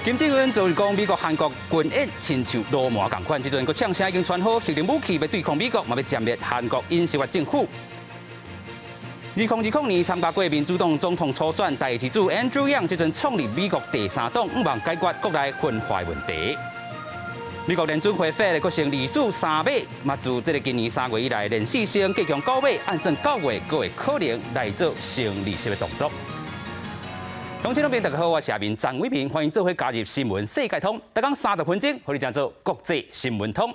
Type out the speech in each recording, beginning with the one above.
金正恩就是講美國韓國軍演親像鱸鰻仝款，這陣閣嗆聲已經傳好核能武器欲對抗美國，嘛欲殲滅韓國尹錫悅政府。2020年參加過民主黨總統初選，第二子 Andrew Yang 這陣創立美國第三黨，向望解決國內分化問題。美國聯準會 Fed 閣升利息3碼，嘛自這个今年3月以來連四升，繼強9碼，按算9月閣會可能來做升利息的動作。鄉親朋友大家好，我是阿明張偉明，歡迎做伙加入新聞世界通，逐工30分鐘，予你成做國際新聞通。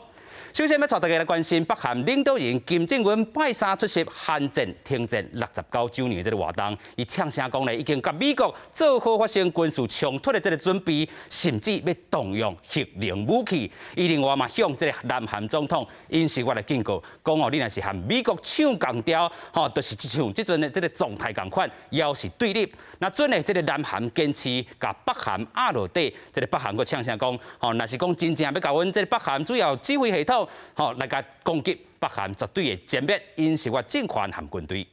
首先欲帶大家來關心北韓領導人金正恩拜三出席韓戰停戰69週年的這个活動，伊嗆聲講咧，已經佮美國做好發生軍事衝突的這个準備，甚至欲動用核能武器。伊另外嘛向這个南韓總統尹錫悅來警告，講哦，你若是和美國唱仝調，吼，就是像這陣的這个狀態仝款，猶是對立。若準呢，這个南韓堅持共北韓壓落底，這个北韓閣嗆聲講，吼，若是講真正欲共阮這个北韓主要指揮系統，吼，來共攻擊，北韓絕對會殲滅尹錫悅政權和軍隊。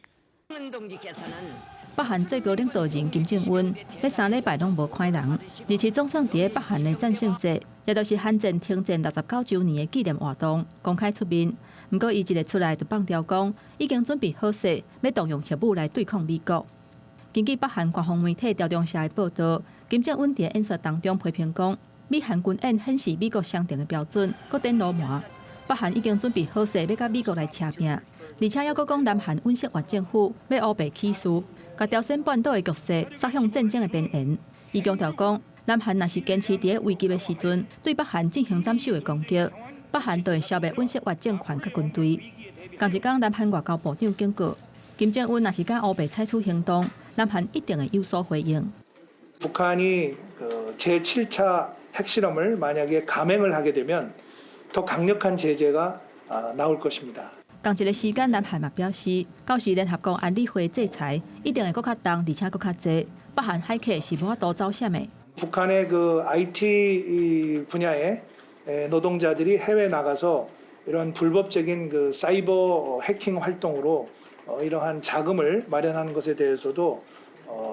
北韓最高領導人金正恩，這3禮拜攏無看人，而且總算佇咧北韓的戰勝節，也就是韓戰停戰69週年的紀念活動，公開出面。毋過，伊一个出來就放調講，已經準備好勢，欲動用核武來對抗美國。根據北韓官方媒體朝中社的報導，金正恩佇演說當中批評講，美韓軍演顯示美國雙重的標準，閣展鱸鰻。北韓已經準備好勢，欲佮美國來車拚，而且猶閣講南韓尹錫悅政府欲烏白起事，共朝鮮半島的局勢推向戰爭的邊緣。伊強調講，南韓若是堅持佇咧危急的時陣對北韓進行斬首的攻擊，北韓就會消滅尹錫悅政權佮軍隊。仝一工，南韓外交部長警告，金正恩若是敢烏白採取行動，南韓一定會有所回應。 북한이 제7차 핵실험을 만약에 감행을 하게 되면 더 강력한 제재가 나올 것입니다. 仝一个時間，南韓嘛表示，到時聯合國安理會制裁一定會閣較重，而且閣較濟。北韓駭客是無法度走閃的。 북한의 그 IT 분야의 노동자들이 해외 나가서 이런 불법적인 그 사이버 해킹 활동으로 이러한 자금을 마련하는 것에 대해서도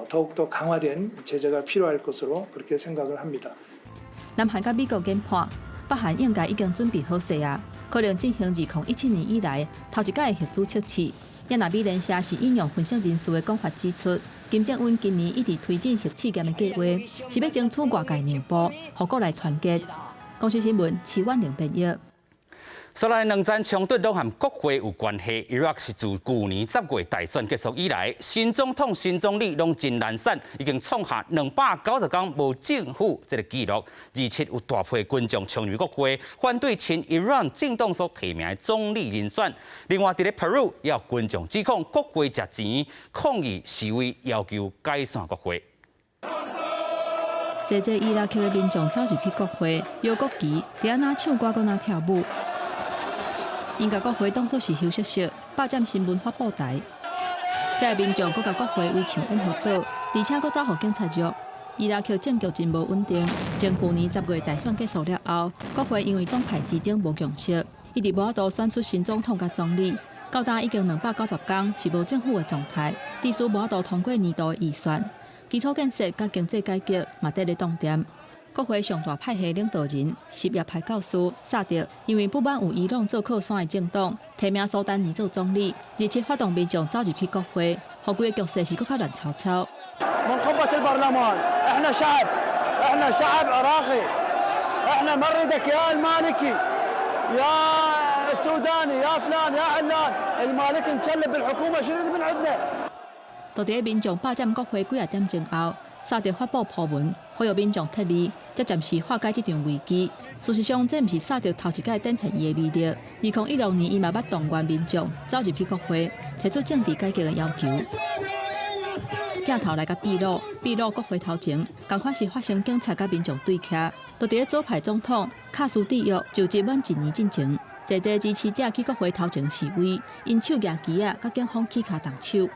더욱더 강화된 제재가 필요할 것으로 그렇게 생각을 합니다. 南韓佮美國研判，北韓應該已經準備好勢啊，可能進行2017年以來頭一擺的核子測試。也若美聯社是引用分析人士的講法指出，金正恩今年一直推進核試驗的計劃，是欲爭取外界讓步，予國內團結。公視新聞，徐婉玲編譯。所來兩陣衝突攏和國會有關係。伊拉克是自舊年10月大選結束以來，新總統、新總理攏真難選，已經創下290天無政府這个紀錄。27有大批群眾衝入國會，反對親伊朗政黨所提名的總理人選。另外，佇咧秘魯也有群眾指控國會食錢，抗議示威，要求解散國會。濟濟伊拉克的民眾走入去國會，搖國旗，佇遐若唱歌，閣若跳舞。𪜶共國會當作是休息室，霸佔新聞發布台。這个民眾閣共國會圍牆掩護倒，而且閣走予警察局。伊拉克政局真無穩定。前舊年10月大選結束了後，國會因為黨派之爭無共識，一直無法度選出新總統佮總理。到今已經290天是無政府的狀態，致使無法度通過年度的預算、基礎建設佮經濟改革嘛佇咧擋電。國會上大派系領導人什葉派教士薩德，因為不滿有伊朗做靠山的政黨提名蘇丹尼做總理，而且發動民眾走入去國會，予規个局勢是閣較亂糟糟。 من قبة البرلمان احنا شعب احنا شعب عراقي احنا ما نريدك يا المالكي يا السوداني يا فلان يا علان المالكي مچلب بالحكومه شنو يريد من عندنا 就佇民眾霸佔國會幾仔點鐘後，薩德發布鋪文，呼籲民眾撤離，才暫時化解這場危機。事實上，這毋是薩德頭一擺展現伊的威力。2016年，伊嘛捌動員民眾走入去國會，提出政治改革的要求。鏡頭來到秘魯，秘魯國會頭前，仝款是發生警察佮民眾對峙。就佇咧左派總統卡斯蒂約就職滿一年進前，濟濟支持者去國會頭前示威，𪜶手舉旗仔，佮警方起跤動手。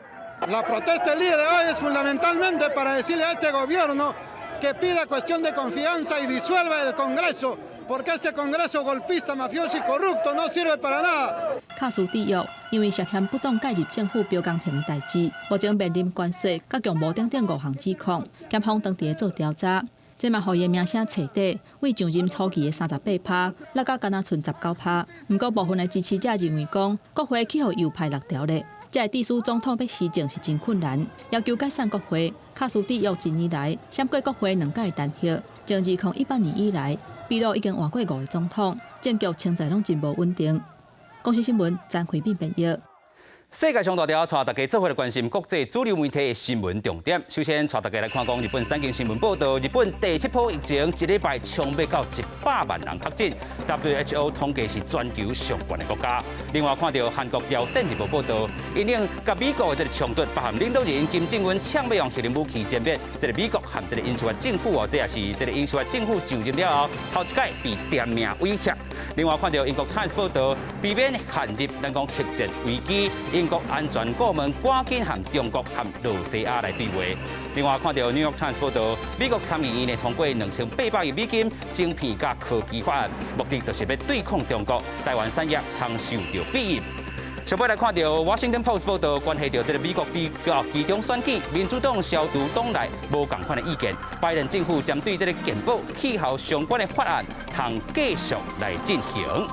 La protesta del día de hoy es fundamentalmente para decirle a este gobierno que pida cuestión de confianza y disuelva el Congreso, porque este Congreso golpista, mafioso y corrupto no sirve para nada. 卡斯蒂約因為涉嫌不當介入政府標工程的代誌，目前面臨關稅、佮強謀等等五項指控，檢方當佇咧做調查。這嘛予伊名聲徹底，對上任初期的38趴，落到干焦賰19趴。毋過部分的支持者認為講，國會去予右派掠著咧，這會致使總統欲施政是真困難，要求解散國會。卡斯蒂約一年來閃過國會兩擺彈劾，從2018年以來，秘魯已經換過五個總統，政局現在攏真無穩定。公視新聞詹惠敏編譯。世界上大條，帶大家做伙來關心國際主流媒體的新聞重點。首先，帶大家來看講日本產經新聞報導，日本第七波疫情一禮拜衝欲到100萬人確診，WHO 統計是全球上懸的國家。另外，看著韓國朝鮮日報報導，因應佮美國的這个衝突，北韓領導人金正恩嗆欲用核能武器殲滅這个美國和這个尹錫悅政府哦，這也是這个尹錫悅政府就任了後，頭一擺被點名威脅。另外，看著英國 Times 報導，避免陷入咱講核戰危機。英國安全顧問趕緊和中國和露西亞來對話。另外，看著 New York Times 報導，美國參議院呢通過2800億美金晶片佮科技法案，目的就是欲對抗中國，台灣產業通受著裨益。上尾來看著 Washington Post 報導，關係著這个美國佇期中選舉，民主黨消除黨內無仝款的意見，拜登政府針對這个健保、氣候相關的法案，通繼續來進行。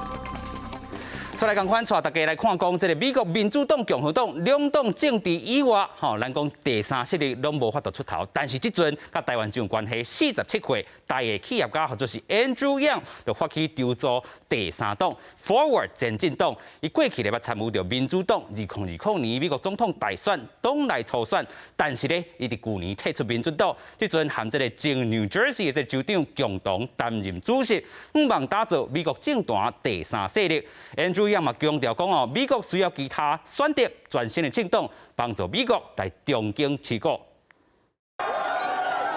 出來仝款，帶大家來看講，這个美國民主黨、共和黨兩黨政治以外，吼，咱講第三勢力攏無法度出頭。但是這陣佮台灣有關係，47歲台裔企業家，或者是 Andrew Yang，就發起籌組第三黨 Forward 前進黨。伊過去咧捌參與著民主黨2020年美國總統大選黨內初選，但是咧，伊佇舊年退出民主黨，這陣和這个前 New Jersey 的這州長共同擔任主席，向望打造美國政壇第三勢力。Andrew Yang 嘛強調講哦，美國需要其他選擇全新的政黨，幫助美國來重建旗鼓。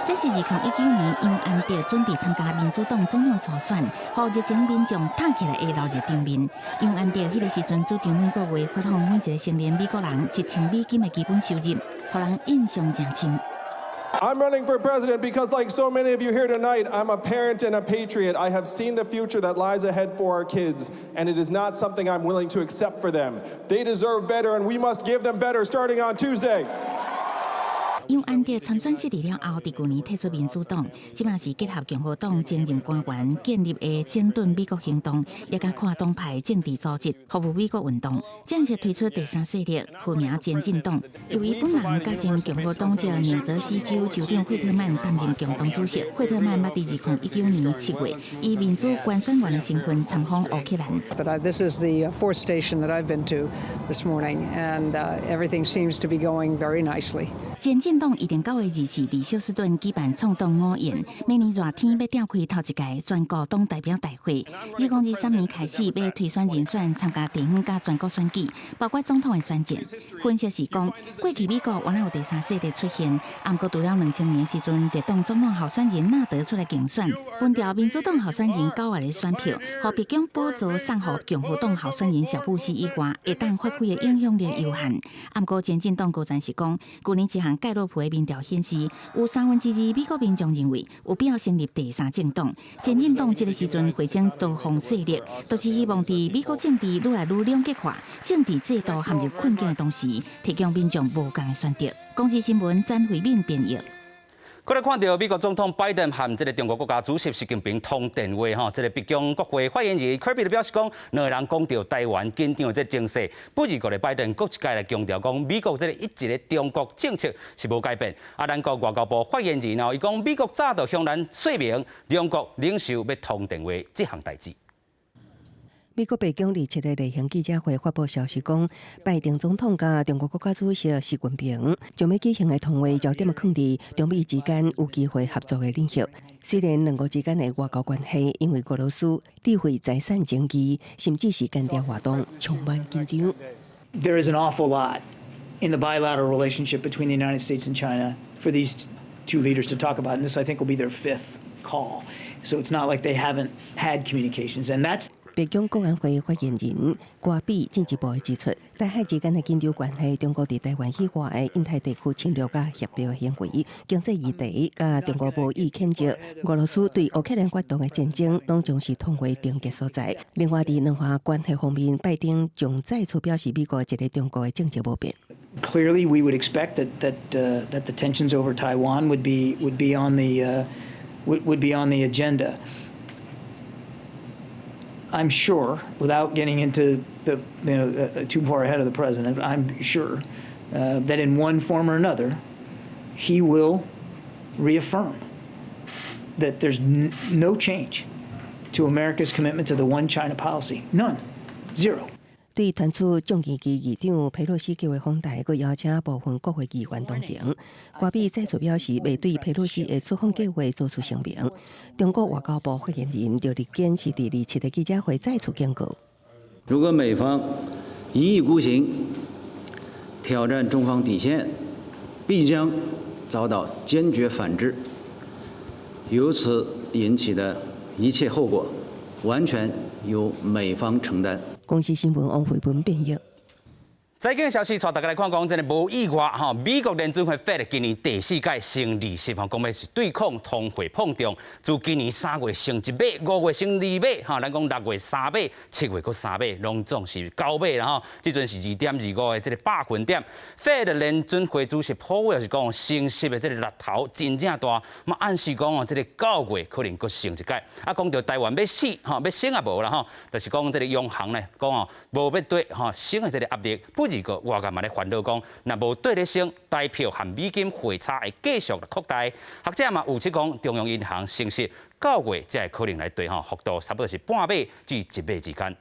這是2019年楊安德準備參加民主黨總統初選，予熱情民眾拍起來的鬧熱場面。楊安德彼个時陣主張每個月發放每一個成年美國人1000美金的基本收入，予人印象誠深。 I'm running for president because, like so many of you here tonight, I'm a parent and a patriot. I have seen the future that lies ahead for our kids, and it is not something I'm willing to accept for them. They deserve better, and we must give them better starting on Tuesday. 楊安德參選失利了後，佇舊年退出民主黨，這馬是結合共和黨前任官員建立的整頓美國行動，也佮跨黨派政治組織服務美國運動，正式推出第三勢力，號名前進黨。由伊本人佮前共和黨籍紐澤西州州長惠特曼擔任共同主席。惠特曼捌佇2019年7月以民主觀選員的身份參訪烏克蘭。 But this is the fourth station that I've been to this morning, and everything seems to be going very nicely. 前進黨預定9月24佇休斯頓舉辦創黨午宴，明年熱天欲召開頭一屆全國黨代表大會。2023年開始欲推選人選參加地方佮全國選舉，包括總統的選戰。分析是講，過去美國原來有第三勢力出現，毋過除了2000年時陣，綠黨總統候選人納德出來競選，分掉民主黨候選人9月的選票，予白宮寶座送予共和黨候選人小布希以外，會當發揮的影響力有限。毋過前進黨高層是講，舊年一項蓋洛普的民調顯示，有2/3美國民眾認為有必要成立第三政黨。前進黨這个時陣匯總多方勢力，都是希望佇美國政治愈來愈兩極化、政治制度陷入困境的同時，提供民眾無仝的選擇。公視新聞詹惠敏編譯。閣來看著美國總統拜登和這个中國國家主席習近平通電話，吼，這个白宮國會發言人科比就表示講，兩个人講著台灣緊張的這情勢，不過閣咧拜登閣一擺來強調講，美國這个一個中國政策是無改變。啊，咱國外交部發言人哦，伊講美國早就向咱說明，兩國領袖欲通電話這項代誌。美國白宮27日例行記者會發布消息講，拜登總統佮中國國家主席習近平將欲舉行的通話焦點囥佇中美之間有機會合作的領域。雖然兩國之間的外交關係因為俄羅斯智慧財產爭議，甚至是間諜活動充滿緊張。 There is an awful lot in the bilateral relationship between the United States and China for these two leaders to talk about, and this, I think, will be their fifth call. So it's not like they haven't had communications, and that's 白宮國安會發言人柯比進一步指出，台海之間的緊張關係，中國佇台灣以外的印太地區侵略佮脅迫行為，經濟議題佮中國無意譴責俄羅斯對烏克蘭發動的戰爭，攏總是通話症結所在。另外，佇兩岸關係方面，拜登將再次表示美國一個中國的政策無變。 Clearly, we would expect that the tensions over Taiwan would be on the would be on the agenda. I'm sure, without getting into the you know too far ahead of the president, I'm sure that in one form or another, he will reaffirm that there's no change to America's commitment to the one China policy. None. Zero. 對傳出眾議院議長佩洛西計劃訪台，閣邀請部分國會議員同行。戈比再次表示，袂對佩洛西的出訪計劃做出聲明。中國外交部發言人趙立堅是佇27日記者會再次警告：如果美方一意孤行，挑戰中方底線，必將遭到堅決反制。由此引起的一切後果，完全由美方承擔。公視新聞王慧文編譯。財經消息，帶大家來看講，真的無意外吼，美國聯準會 Fed 今年第四屆升利息吼，講欲是對抗通貨膨脹。自今年3月升一碼，5月升二碼，吼，咱講6月三碼，7月閣三碼，攏總是九碼啦吼。這陣是2.25的這個百分點。Fed 聯準會主席鮑威爾是講，升息的這個力頭真正大，嘛暗示講哦，這個9月可能閣升一擺。啊，講著台灣欲死吼，欲升也無啦吼，就是講這個央行咧講哦，無欲對吼升的這個壓力。不二個外界嘛咧煩惱講，若無綴咧升，台票和美金匯差會繼續擴大。學者嘛預測講，中央銀行升息9月才會可能來綴吼，幅度差不多是半碼至一碼之間。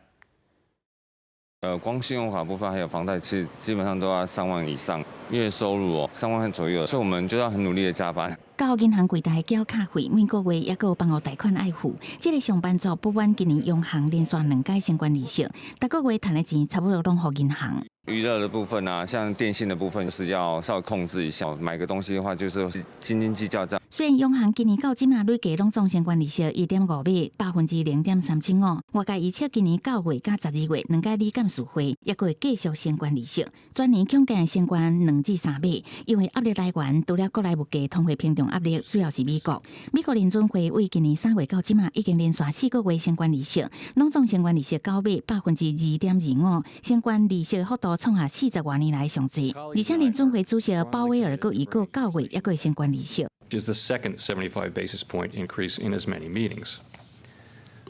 光信用卡部分還有房貸，其實基本上都要3萬以上月收入哦，3萬塊左右，所以我們就要很努力的加班。到銀行櫃台繳卡費，每個月猶閣有房屋貸款愛付。這個上班族不滿今年央行連續兩擺升懸利息，逐個月趁的錢差不多攏予銀行。娛樂的部分啊，像電信的部分，就是要稍微控制一下。買個東西的話，就是斤斤計較這樣。雖然央行今年到這馬累計攏總升懸利息1.5碼，0.3725%，外界預測今年9月佮12月兩屆理監事會，猶閣會繼續升懸利息。全年恐見升懸2至3碼，因為壓力來源除了國內物價通貨膨脹壓力，主要是美國。美國聯準會為今年3月到這馬已經連續4個月升懸利息，攏總升懸利息九碼2.25%，升懸利息幅度創下40外年來上濟。而且聯準會主席鮑威爾閣預告9月猶閣會升懸利息。 Is the second 75 basis point increase in as many meetings.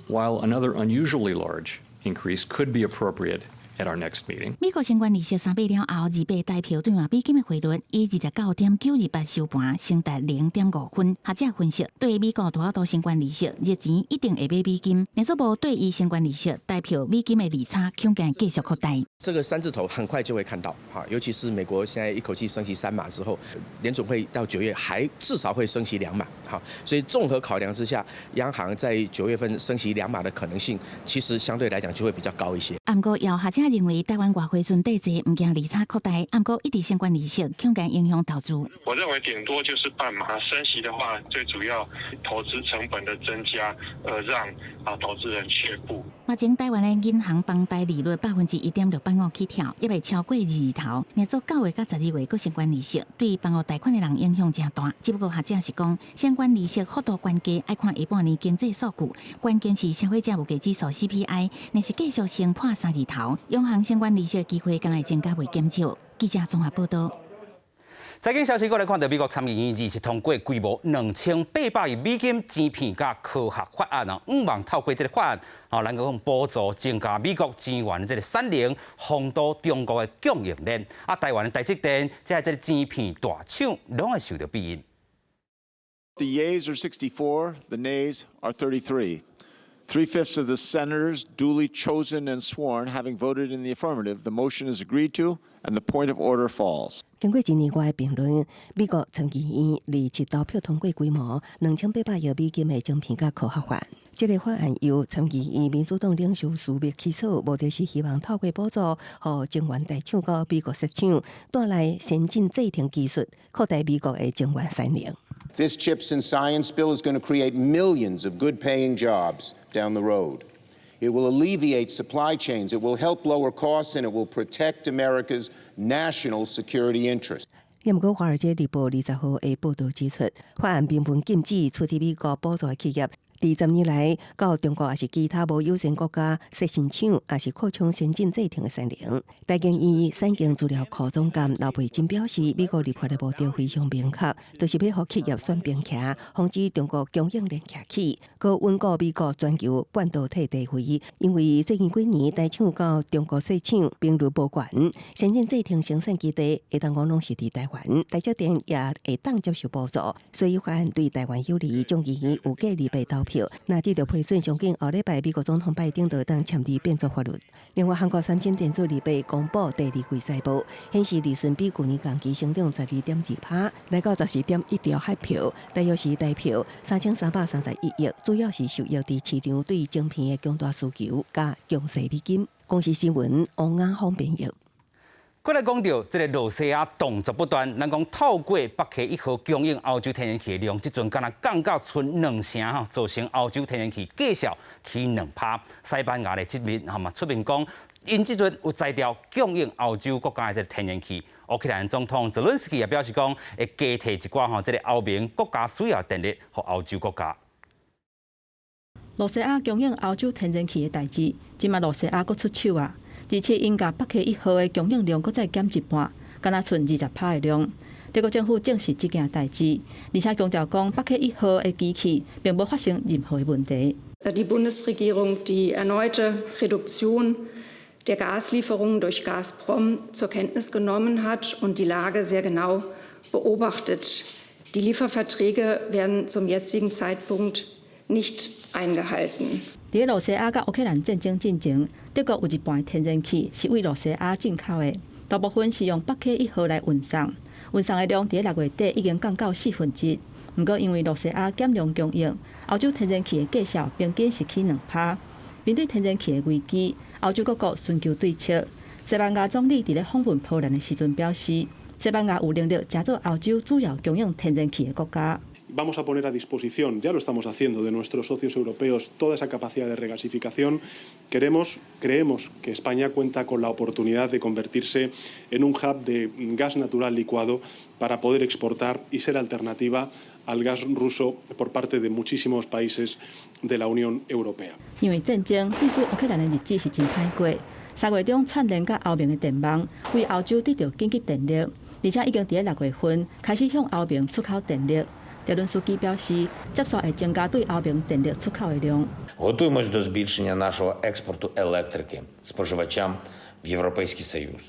While another unusually large increase could be appropriate at our next meeting. 美國升懸利息三碼了後，28台票兌換美金的匯率以29.928收盤，升達0.5分。學者分析，對美國大幅度升懸利息，日錢一定會買美金，若做無綴伊升懸利息，台票美金的利差恐見繼續擴大。這個三字頭很快就會看到，哈，尤其是美國現在一口氣升息3碼之後，聯準會到9月還至少會升息2碼，哈，所以綜合考量之下，央行在9月份升息2碼的可能性，其實相對來講就會比較高一些。毋過，有學者認為台灣外匯存底濟，毋驚利差擴大。毋過，一直升懸利息，恐見影響投資。我認為頂多就是半碼升息的話，最主要投資成本的增加，而讓投資人卻步。目前台灣的銀行房貸利率1.685%起跳，猶未超過二字頭。若做9月佮12月閣升懸利息，對房屋貸款的人影響誠大。只不過學者是講，升懸利息幅度懸低，愛看下半年經濟數據，關鍵是消費者物價指數 CPI，若是繼續升破三字頭，央行升懸利息的機會敢會增加袂減少。記者綜合報道。財經消息，過來看到美國參議院27通過規模2800億美金晶片佮科學法案啊，向望透過這個法案，哦，能夠補助增加美國晶圓的這個產能，封堵中國的供應鏈。啊，台灣的台積電，這個晶片大廠，攏會受著庇蔭。 The yeas are 64, the nays are 33. Three-fifths of the senators duly chosen and sworn having voted in the affirmative, the motion is agreed to and the point of order falls. 經過一年外的辯論，美國參議院27投票通過規模2800億美金的晶片佮科學法案。這個法案由參議院民主黨領袖舒默起草，目的是希望透過補助，予晶圓大廠佮美國設廠帶來先進製程技術，擴大美國的晶圓產能。 This CHIPS and Science bill is going to create millions of good-paying jobs down the road. It will alleviate supply chains, it will help lower costs, and it will protect America's national security interests. 毋過，《華爾街日報》20號的報導指出，法案明文禁止出佇美國補助的企業，佇10年來，到中國抑是其他無友善國家設新廠，抑是擴充先進製程的產能。台經院產經資料庫總監劉培珍表示，美國立法的目的非常明確，就是欲予企業選邊徛，防止中國供應鏈徛起，閣穩固美國全球半導體地位。因為最近幾年，台廠到中國設廠頻率無懸，先進製程生產基地會當講攏是佇台灣，台積電也會當接受補助，所以法案對台灣有利。眾議院有計200投票，若得著批准，上緊後禮拜美國總統拜登就會當簽字變做法律。另外，韓國三星電子2日公布第二季財報，顯示利潤比舊年同期成長12.2%，來到14.1兆韓票，大約是台票3331億，主要是受益佇市場對晶片的強大需求佮強勢美金。公視新聞王亞峰編譯。過來講著這个羅西亞動作不斷，咱講透過北溪一號供應歐洲天然氣的量，這陣敢若降到賰兩成吼，造成歐洲天然氣價數起2%。西班牙的這面吼嘛出面講，𪜶這陣有才調供應歐洲國家的這个天然氣。烏克蘭總統澤倫斯基也表示講，會加提一寡吼這个歐盟國家需要電力，予歐洲國家。羅西亞供應歐洲天然氣的代誌，這馬羅西亞閣出手啊！而且𪜶共北溪一號的供應量閣再減一半，敢若賰20%的量。德國政府證實這件代誌，而且強調講北溪一號的機器並無發生任何的問題。 Die Bundesregierung die erneute Reduktion der Gaslieferungen durch Gazprom zur Kenntnis genommen hat und die Lage sehr genau beobachtet. Die Lieferverträge werden zum jetzigen Zeitpunkt nicht eingehalten. 佇羅西亞佮烏克蘭戰爭進前，德國有一半天然氣是對羅西亞進口的，大部分是用北溪一號來運送，運送的量佇6月底已經降到四分之一。毋過因為羅西亞減量供應，歐洲天然氣的價數平均是起2%。面對天然氣的危機，歐洲各國尋求對策。西班牙總理佇咧訪問波蘭的時陣表示，西班牙有能力成做歐洲主要供應天然氣的國家。 Vamos a poner a disposición, ya lo estamos haciendo, de nuestros socios europeos toda esa capacidad de regasificación. Queremos, creemos que España cuenta con la oportunidad de convertirse en un hub de gas natural licuado para poder exportar y ser alternativa al gas ruso por parte de muchísimos países de la Unión Europea. 因為戰爭，致使烏克蘭的日子是真歹過。3月中串聯佮歐盟的電網，為歐洲得著緊急電力，而且已經佇咧6月份開始向歐盟出口電力。澤倫斯基表示，接續會增加對歐盟電力出口的量。 Готуємось до збільшення нашого експорту електрики споживачам в Європейський Союз.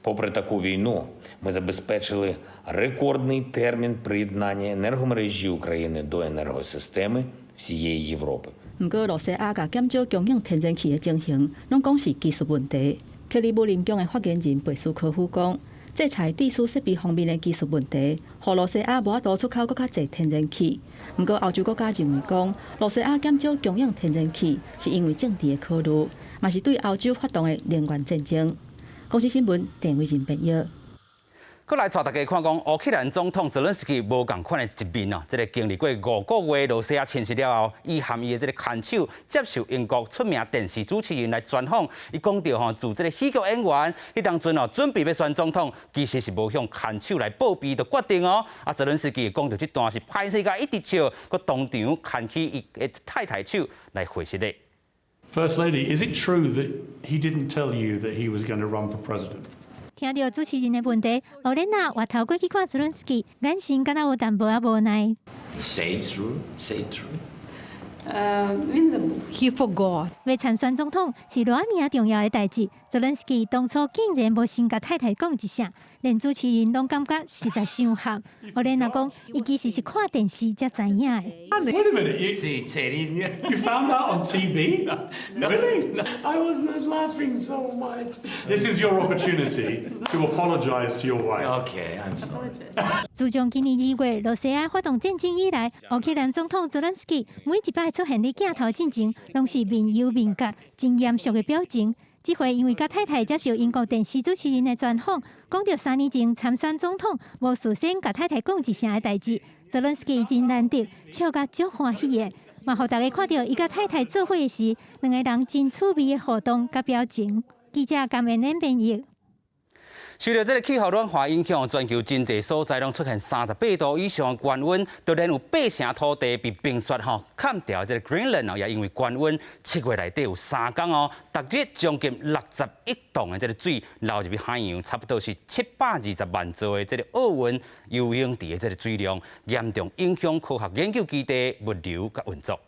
Попри таку війну, ми забезпечили рекордний термін приєднання енергомережі України до енергосистеми всієї Європи. 毋過，羅西亞共減少供應天然氣的情形，攏講是技術問題。克里姆林宮的發言人貝斯科夫講，制裁致使設備方面的技術問題，予羅西亞無法度出口閣較濟天然氣。毋過，歐洲國家認為講，羅西亞減少供應天然氣，是因為政治的考慮，嘛是對歐洲發動的能源戰爭。公視新聞，鄭偉仁編譯。閣來帶大家看講，烏克蘭總統澤倫斯基無仝款的一面哦，這个經歷過5個月羅西亞侵襲了後，伊含伊的這个牽手接受英國出名電視主持人來專訪，伊講著吼，自這个喜劇演員，彼當陣哦準備欲選總統，其實是無向牽手來報備就決定哦。啊，澤倫斯基講著這段是歹勢共一直笑，閣當場牽起伊的太太手來回實的。 First Lady, is it true that he didn't tell you that he was going to run for president? 聽著主持人的問題，奧蓮娜回頭過去看澤倫斯基，眼神敢若有淡薄仔無奈。 Say it true, say it true. He forgot。欲參選總統是偌爾重要的代誌，澤倫斯基當初竟然無先共太太講一聲，連主持人攏感覺實在傷合。奧蓮娜講，伊其實是看電視才知影的。 Wait a minute, you found out on TV? Really? I was not laughing so much. This is your opportunity to apologize to your wife. Okay, I'm sorry. 自從今年2月羅西亞發動戰爭以來，烏克蘭總統澤倫斯基每一擺出現佇鏡頭進前，攏是面憂面結，真嚴肅的表情。這回因為佮太太接受英國電視主持人的專訪，講著3年前參選總統無事先共太太講一聲的代誌，澤倫斯基真難得笑甲足歡喜的，嘛予大家看著伊佮太太做伙時，兩个人真趣味的互動佮表情。記者甘恩恩編譯。受著這个氣候暖化影響，全球真濟所在攏出現38度以上的高溫，就連有八成土地被冰雪吼崁掉，這个 Greenland 哦，也因為高溫，7月內底有3工哦，逐日將近60億噸的這个水流入去海洋，差不多是720萬座的這个奧運游泳池的這个水量，嚴重影響科學研究基地物流佮運作。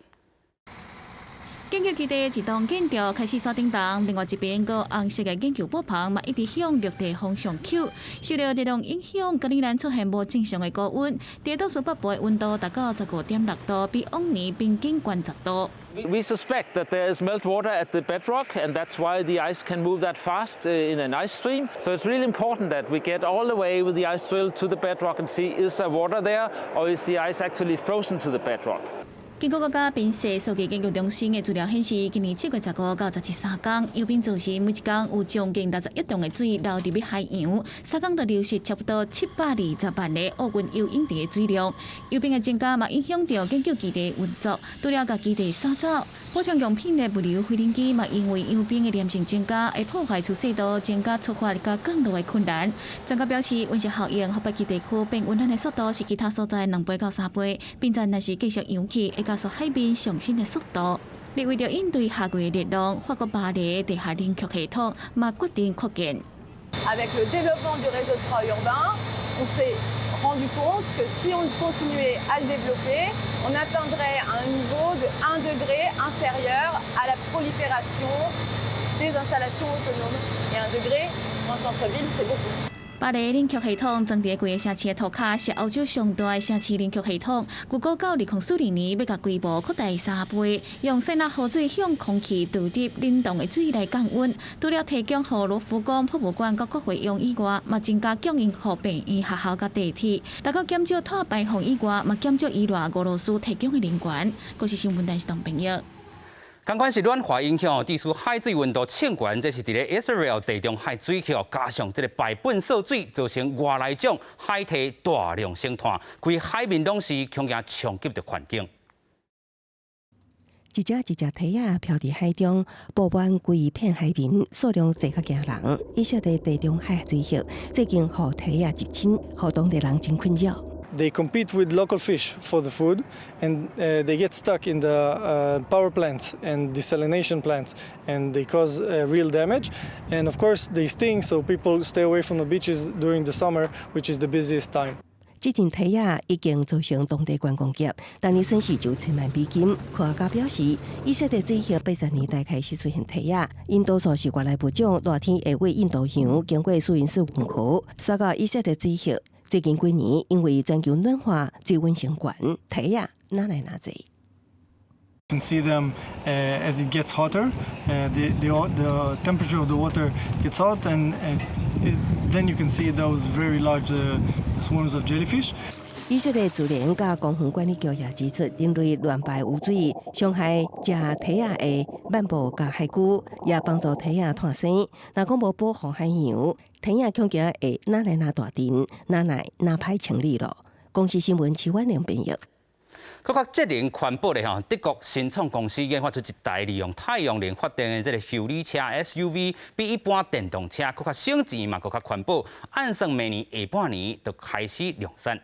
研究基地一棟建築開始煞叮當，另外一邊閣紅色的研究布棚嘛一直向陸地方向抾，受著熱浪影響，格陵蘭出現無正常的高溫，佇倒數北部的溫度達到15.6度，比往年平均懸10度。 We suspect that there is meltwater at the bedrock, and that's why the ice can move that fast in an ice stream. So it's really important that we get all the way with the ice drill to the bedrock and see, is there water there or is the ice actually frozen to the bedrock? 根據國家賓世數據研究中心的資料顯示，今年7月15到173工，融冰造成每一工有將近61噸的水流入去海洋，3工就流失差不多720萬個奧運游泳池的水量。融冰的增加嘛，影響著研究基地運作，除了共基地徙走，補充樣品的物流飛行機嘛，因為融冰的黏性增加，會破壞出細道，增加出發佮降落的困難。專家表示，溫室效應予北極地區變溫暖的速度是其他所在2倍到3倍，並且若是繼續揚起，會加速海面上升的速度。而為著應對夏季的熱浪，法國巴黎地下冷卻系統嘛決定擴建。 Avec le développement du réseau de froid urbain, on s'est rendu compte que si on continuait à le développer, on atteindrait un niveau de 1 degré inférieur à la prolifération des installations autonomes. Et 1 degré en centre-ville, c'est beaucoup. 巴黎冷卻系統裝佇規个城市的塗跤，是歐洲上大的城市冷卻系統。預估到2040年，欲共規模擴大3倍，用塞納河水向空氣導入冷凍的水來降溫。除了提供予羅浮宮、博物館佮國會用以外，嘛增加供應予病院、學校佮地鐵。達到減少碳排放以外，嘛減少依賴俄羅斯提供的能源。國視新聞電視當編譯。仝款是暖化影響，致使海水溫度升懸，這是佇咧 Israel 地中海水域，加上這个排糞潲水，造成外來種海堤大量生炭，規海面攏是恐驚衝擊著環境。一隻一隻體仔漂佇海中，佈滿規片海面，數量濟較驚人。以色列地中海水域最近予體仔入侵，予當地人真困擾。 They compete with local fish for the food, and they get stuck in the power plants and desalination plants, and they cause real damage. And of course, they stink, so people stay away from the beaches during the summer, which is the busiest time. 這陣體仔已經造成當地觀光業，逐年損失就千萬美金。科學家表示，以色列水域80年代開始出現體仔，𪜶多數是外來物種，熱天會佇印度洋經過蘇伊士運河，徙到以色列水域。最近幾年，因為全球暖化，水溫升懸，體仔愈來愈濟。 You can see them as it gets hotter. The temperature of the water gets hot, and then you can see those very large swarms of jellyfish. 以色列自然佮公園管理局也指出，人類亂排污水，傷害食體仔的漫步佮海龜，也幫助體仔脫生。若講無保護海洋，體仔恐驚會愈來愈大陣，愈來愈歹清理囉。公視新聞徐婉玲編譯。閣較節能環保的吼，德國新創公司研發出一台利用太陽能發電的這个休旅車 SUV，比一般電動車閣較省錢嘛，閣較環保。按算明年下半年就開始量產。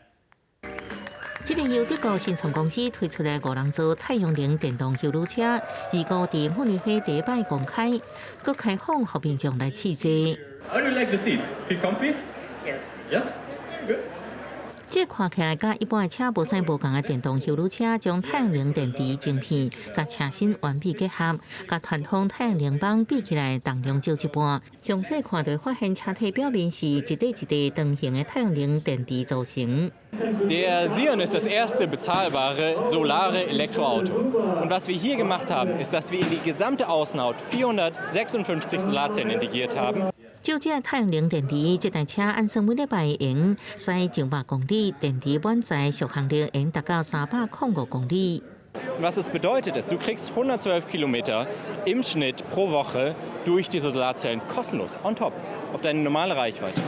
這个由德國新創公司推出的五人座太陽能電動休旅車，預估佇慕尼黑第一擺公開，閣開放予民眾來試坐。 How do you like the seats? Feel comfy? Yes. Yeah. Good. 這看起來佮一般的車無啥無仝的電動休旅車，將太陽能電池晶片佮車身完美結合，佮傳統太陽能板比起來重量少一半。詳細看就發現車體表面是一塊一塊長形的太陽能電池組成。 Der Sion ist das erste bezahlbare solare Elektroauto. Und was wir hier gemacht haben, ist, dass wir in die gesamte Außenhaut 456 Solarzellen integriert haben. 照這太陽能電池，這台車按算每禮拜會駛200公里，電池滿載續航力會達到305公里。 Was es bedeutet ist, du kriegst 112 Kilometer im Schnitt pro Woche durch diese Solarzellen kostenlos on top auf deine normale Reichweite.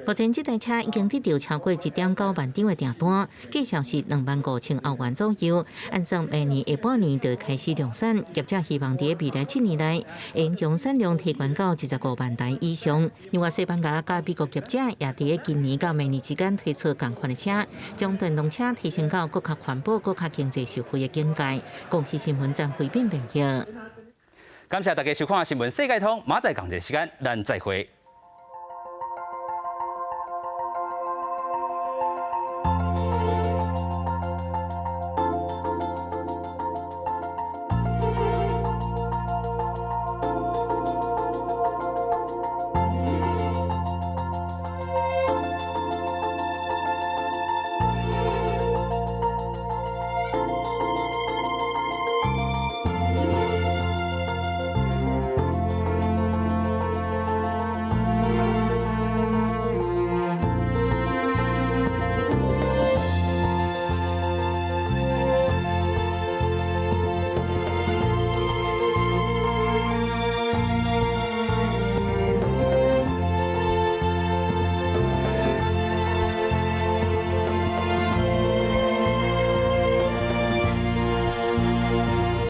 目前這台車已經得到超過1.9萬張的訂單，計數是25,000歐元左右。按算明年下半年就會開始量產，業者希望佇未來7年內，會將產量提懸到25萬台以上。另外，西班牙佮美國業者也佇今年到明年之間推出仝款的車，將電動車提升到閣較環保、閣較經濟實惠的境界。公視新聞張惠斌編譯。感謝大家收看《新聞世界通》，明仔載仝一個時間，咱再會。